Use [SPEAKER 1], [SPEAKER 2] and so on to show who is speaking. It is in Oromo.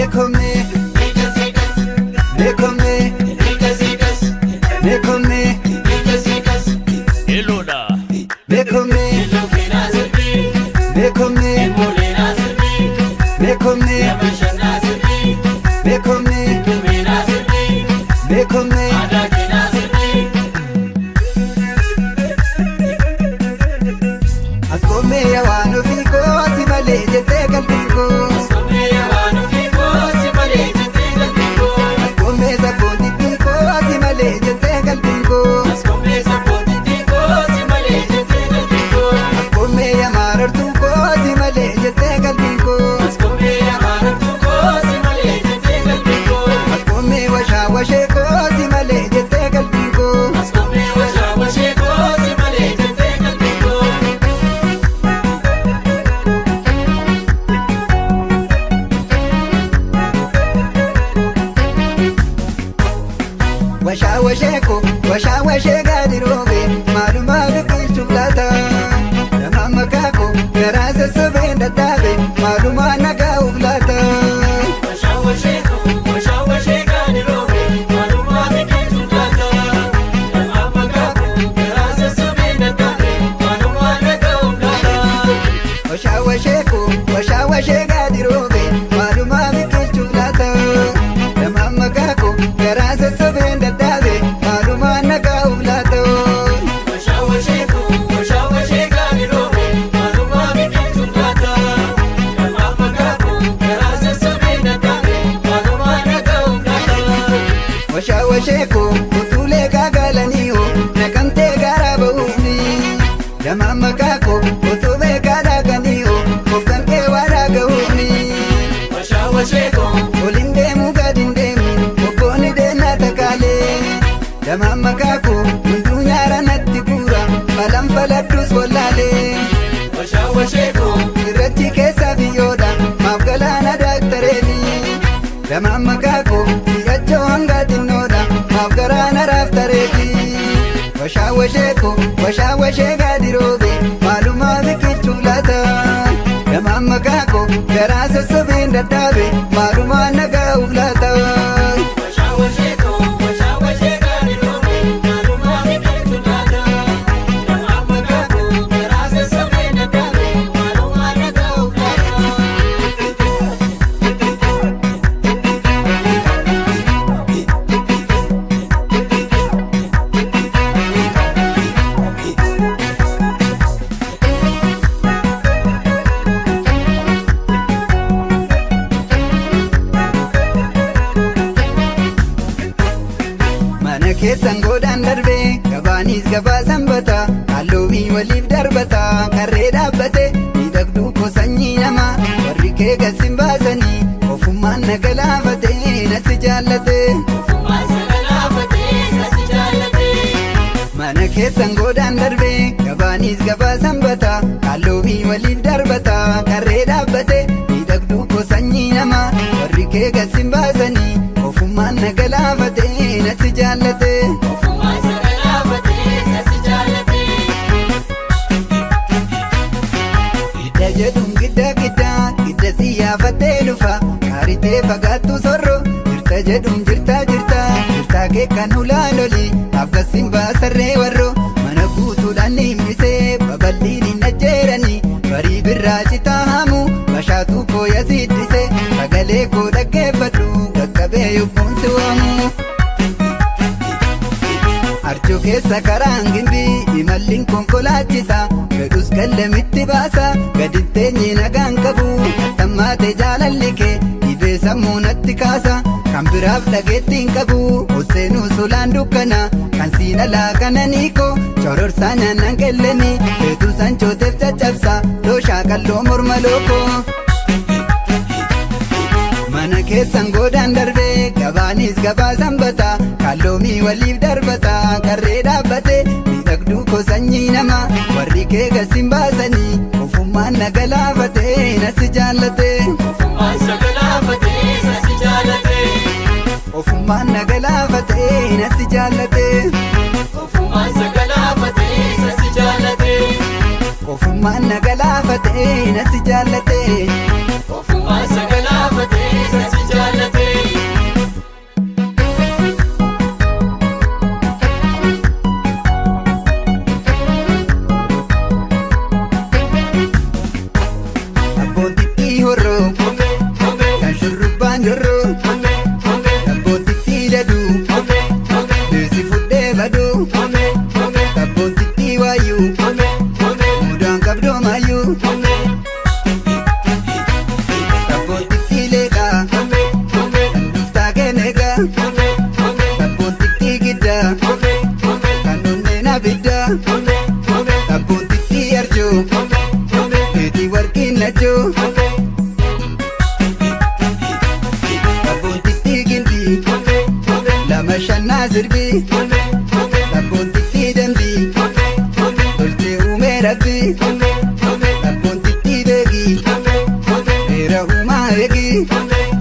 [SPEAKER 1] Meekomee meekomee meekomee meekomee meekomee meekomee meekomee meekomee. Askomee waan ofii koo si malee jettee qalbiin koo. Askomee sabboonittiin koo si malee jettee qalbiin koo. Askomee yamaarartuu koo si malee jettee qalbiin koo. Askomee washaa washee koo si malee jettee qalbiin koo. Washaa washee koo washaa washee gadi roobe maalumaa biqilchuuf laata. Nama maqaa koo garaa sassaabeen dadhaabe maalumaa nagaa'uuf laata. Washaa washee koo washaa washee gadi roobe maalumaa biqilchuuf laata. Nama maqaa koo garaa sassaabeen dadhaabe maalumaa nagaa'uuf laata. Washaa washee koo utuulee gaagalanii naqamtee garaa ba'uuni. Nama maqaa koo utuu beekaa dhaaqanii of kan kee waa dhaaga'uuni. Oliin deemu gadi hin deemu obboonni deemna takaalee. Nama maqaa koo hunduu nyaara natti guura falan faladhus wallaalee. Irrachi keessa biyyoodha maaf galaana daaktareeni. Nama maqaa koo si'achoo hanga xinnoodha maaf garaana raaftareeti. Washaa washee koo washaa washee gadi roobe maalumaa biqilchuuf laata. Nama maqaa koo garaa sassaabeen dadhaabe maalumaa nagaa'uuf laata. Mana keessan godhaan darbee gabaanis gabaa sanbata halluumii waliif darbata karree dhaabbate miidhagduu koo sanyii namaa warri kee gasin baasanii ofummaan na galaafate nasi jaallate. Mana keessan godhaan darbee gabaanis gabaa sanbata halluumii waliif darbata karree dhaabbate miidhagduu koo sanyii namaa warri kee gasin baasanii ofummaan na galaafate nasi jaallate. Gidda jedhuun gidda gidda gidda si yaafattee dhufa kaaritee fagaattu sorro jirta jedhuun jirta jirta jirtaa kee kan ulaaloli akkasiin baasarree warro mana guutuudhaan himmisee babal'iin hin ajjeeranii barii birraa citaa haamu bashaatuu koo yasiiddise sagalee koo dhaggeeffadhu qaqqabee yobbuun si waamu. Arjoo keessa karaan gimbii imalliin konkolaachisa fedhus kallamitti baasa gadi teenye nagaan qabu tattammaate jaalalli kee dhibee sammuu natti kaasa kan biraaf dhageetti hin qabu hosseenuu solaan dukkana kan siin alaa kananii koo cororsaa nyaannan qelleni feetu sanchooteef caccabsa looshaa qalloo morma lookoo. Mana keessan godhaan darbee gabaanis gabaa sanbata kalloomii waliif darbata karree dhaabbate miidhagduu koo sanyii namaa warri kee gasin baasanii ofummaan na galaafate nasi jaallate. Ofummaan na galaafate nasi jaallate. Ofummaan na galaafate nasi jaallate.
[SPEAKER 2] Ofummaan isa galaafatee isa si.
[SPEAKER 1] Seera uumaa eegi.